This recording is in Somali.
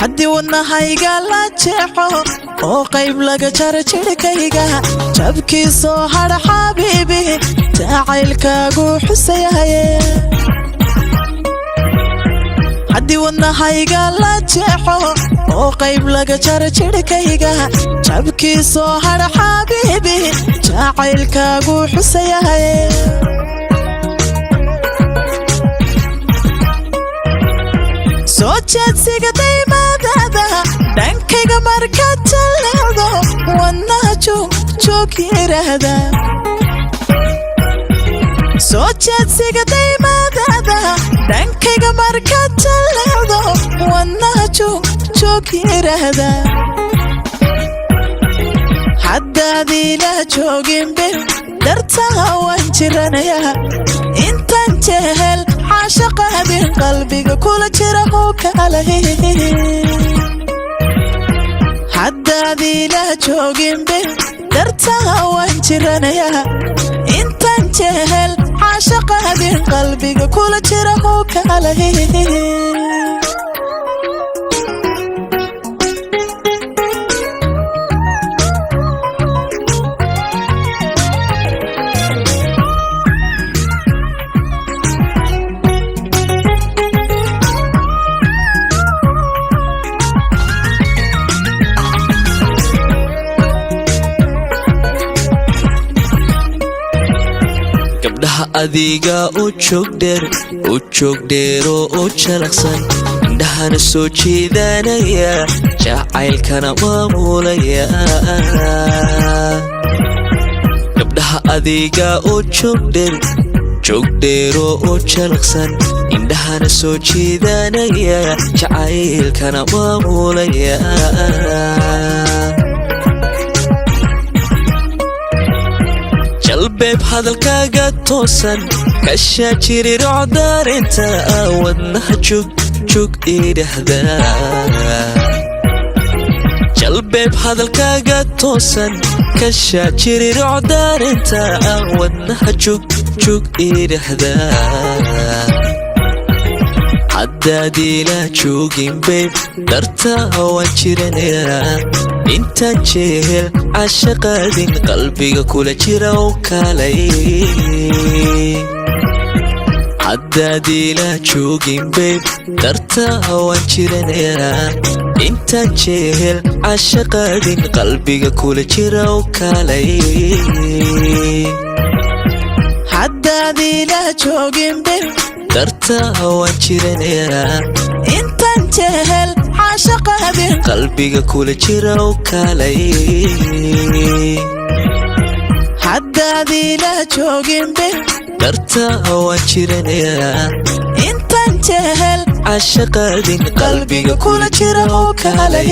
Haddii wadnahayga la jeexo oo qayb laga jaro jidhkayga, jabkii soo hadha, xabiibi, jacaylkaagu xusayahaye. Haddii wadnahayga la jeexo oo qayb laga jaro jidhkayga, jabkii soo hadha, xabiibi, jacaylkaagu xusayahaye. Soo jeedsiga daymadaada dhankayga markaad jalleecdo, wadnaha joog joog yidhaahda. Soo jeedsiga daymadaada dhankayga markaad jalleecdo, wadnaha joog joog yidhaahda. Haddaad ila jooginbe, dartaha waan jiranayaa. Intaan jehel caashaqaadin, qalbiga kula jira oo kalahe. Haddaad ila jooginbe, dartaha waan jiranayaa. Intaan jehel caashaqaadin, qalbiga kula jira oo kalahe. Gabdhaha adiga u joogdheer, u joogdheeroo u jalaqsan, indhahana soo jeedanaya, jacaylkana maamulaya. Gabdhaha adiga u joogdheer, joogdheeroo u jalaqsan, indhahana soo jeedanaya, jacaylkana maamulaya. Jalbeeb hadalkaaga toosan, kashaa jirirocdaarinta, wadnaha jug jug idhahda. Jalbeeb hadalkaaga toosan, kashaa jirirocdaarinta, wadnaha jug jug idhahda. Haddaad ila joogin, babe, dartaa waan jiranayaa. Intaan jehel cashaqaadin, qalbiga kula jira u kaalay. Haddaad ila joogin, babe, dartaa waan jiranayaa. Intaan jehel cashaqaadin, qalbiga kula jira u kaalay. Haddaad ila jooginbe, Dartaa waan jiranayaa. Intaan jehel caashaqaadin, qalbiga kula jira u kaalay. Haddaad ila jooginbe, Dartaa waan jiranayaa. Intaan jehel cashaqaadin, qalbiga kula jira oo kaalay.